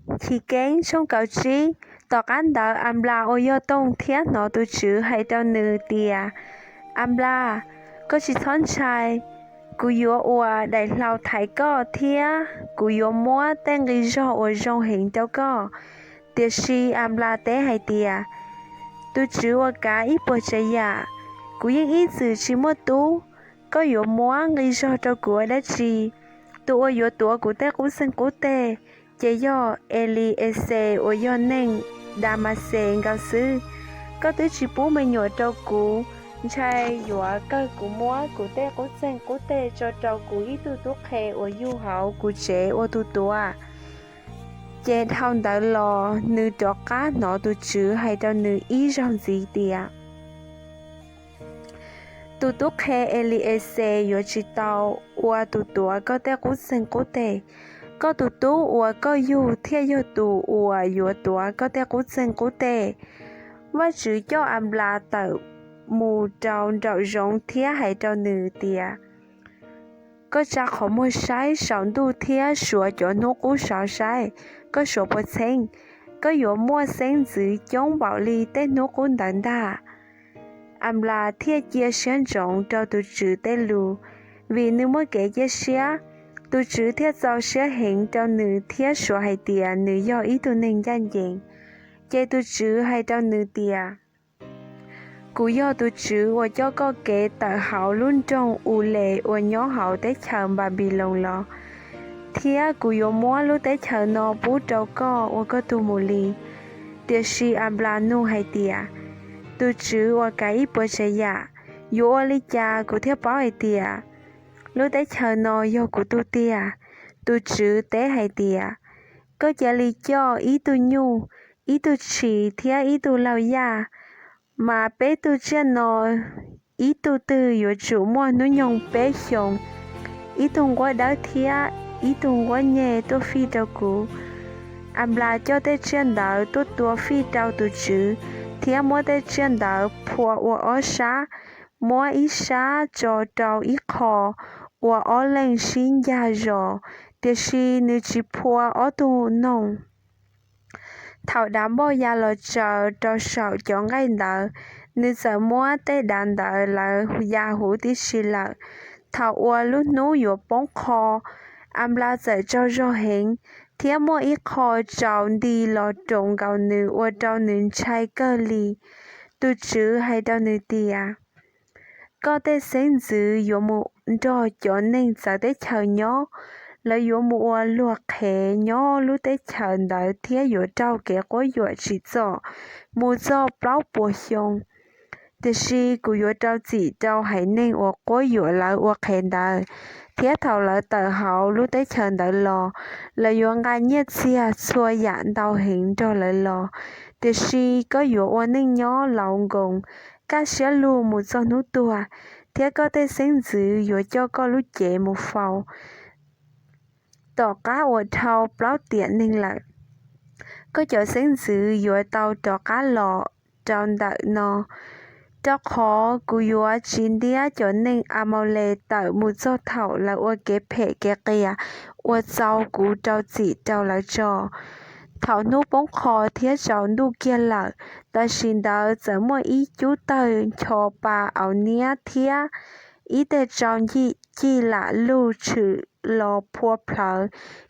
Chiv Keeb tshooj kaum tsib. Tom qab ntawd Anplas ua yog toog thiab hnov tus Tswv hais rau nws tias, Anplas, koj tsis txhob ntshai. Kuv yuav ua daim hlau thaiv koj thiab kuv yuav muab tej nqi zog uas zoo heev rau koj. Tiam sis Anplas teb hais tias, Tus Tswv uas kav ib puas tsav yam, kuv yeej ib txwm tsis muaj tub. Koj yuav muab nqi zog rau kuv ua dab tsi? Tus uas yuav tuav kuv tej qub txeeg qub teg ces yog Elixes uas yog neeg Damaxes nkaus xwb. Koj twb tsis pub me nyuam rau kuv, ntshai yuav kawg kuv muab kuv tej qub txeeg qub teg tso rau kuv ib tug tub qhe uas yug hauv kuv tsev ua tus tuav. Ces dhau ntawd los nws rov qab hnov tus Tswv hais rau nws ib zaug ntxiv tias, Tus tub qhe Elixes yuav tsis tau ua tus tuav koj tej qub txeeg qub teg. Koj tus tub uas koj yug thiaj yog tus uas yuav tuav koj tej qub txeeg qub teg. Vajtswv coj Anplas tawm mus rau nraum zoov thiab hais rau nws tias, Koj tsa qhov muag saib saum ntuj thiab suav cov hnub qub saud saib koj suav puas txheeb. Koj yuav muaj xeeb ntxwv coob npaum li tej hnub qub ntawd ntag. Anplas thiaj cia siab ntsoov rau tus Tswv tej lus, vim nws muaj kev cia siab. Tus Tswv thiaj txaus siab heev rau nws thiab suav hais tias nws yog ib tug neeg ncaj ncees. Ces tus Tswv hais rau nws tias, Kuv yog tus Tswv uas coj koj kev tawm hauv lub nroog Ules uas nyob hauv teb chaws Npanpiloos los, thiab kuv yuav muab lub teb chaws no pub rau koj ua koj tug mus li. Tiam sis Anplas nug hais tias, Tus Tswv uas kav ib puas tsav yam, yuav ua li cas kuv thiaj paub hais tias lub teb chaws no yog kuv tug tiag? Tus Tswv teb hais tias, Koj cia li coj ib tug nyuj, ib tug tshis thiab ib tug laug yaj, mas peb tug tsiaj no ib tug twg yuav tsum muaj hnub nyoog peb xyoos, ib tug nquab dawb thiab ib tug nquab nyeg tuaj fij rau kuv. Anplas coj tej tsiaj ntawd tuaj tua fij rau tus Tswv, thiab muab tej tsiaj ntawd phua ua ob sab, muab ib sab tso rau ib qho, ua ob leeg sib ncag zos, tiam sis nws tsis phua ob tug noog. Thaum dav npauj ya los tsaws rau saum cov nqaij ntawd, nws txawm muab tej dav ntawd lawv ya huv tib si lawm. Thaum uas lub hnub yuav poob qho, Anplas txawm tsaug zog heev, thiab muaj ib qho tsaus nti los roos nkaus nws ua rau nws ntshai kawg li. Tus Tswv hais rau nws tias, Koj tej xeeb ntxwv yuav mus nrog cov neeg txawv teb chaws nyob. Lawv yuav mus ua luag qhev nyob lub teb chaws ntawd thiab yuav raug kev quab yuam tsim txom mus txog plaub puas xyoo. Tiam sis kuv yuav rau txim rau haiv neeg uas quab yuam lawv ua qhev ntawd, thiab thaum lawv tawm hauv lub teb chaws ntawd los, lawv yuav nqa nyiaj txiag txhua yam ntau heev nrog lawv los. Tiam sis koj yuav ua neej nyob laus nkoos, kaj siab lug mus txog hnub tuag, thiab koj tej xeeb ntxwv yuav coj koj lub cev mus faus tom qab uas dhau plaub tiam neeg lawm. Koj cov xeeb ntxwv yuav tau rov qab los rau ntawm no, rau qhov kuv yuav tsis ntiab cov neeg Amaules tawm mus txog thaum lawv ua kev phem kev qias uas txaus kuv rau txim rau lawv tso. Thaum hnub poob qho thiab tsaus ntuj kiag lawm, tam sim ntawd txawm muaj ib cub tawg ncho pa au niab thiab ib teg tsau cij lam luj tshwm los phua plhawv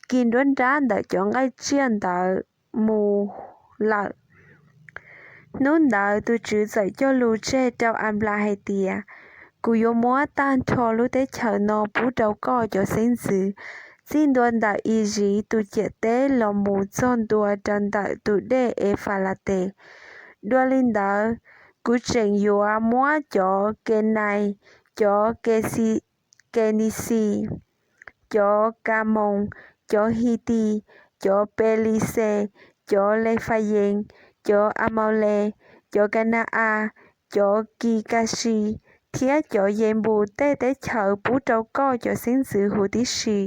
kis nruab nrab ntawm cov nqaij tsiaj ntawd mus lawm. Hnub ntawd tus Tswv txawm cog lus tseg rau Anplas hais tias, Kuv yuav muab tag nrho lub teb chaws no pub rau koj cov xeeb ntxwv, txij ntua ntawm Iziv tus ciam teb los mus txog ntua rau ntawm tus dej Efalates. Dua li ntawd, kuv tseem yuav muab cov Kenais, cov Kenixis, cov Kamoos, cov Hitis, cov Pelixes, cov Lefayees, cov Amaules, cov Kana-as, cov Kikasis, thiab cov Yenpus tej teb chaws pub rau koj cov xeeb ntxwv huv tib si.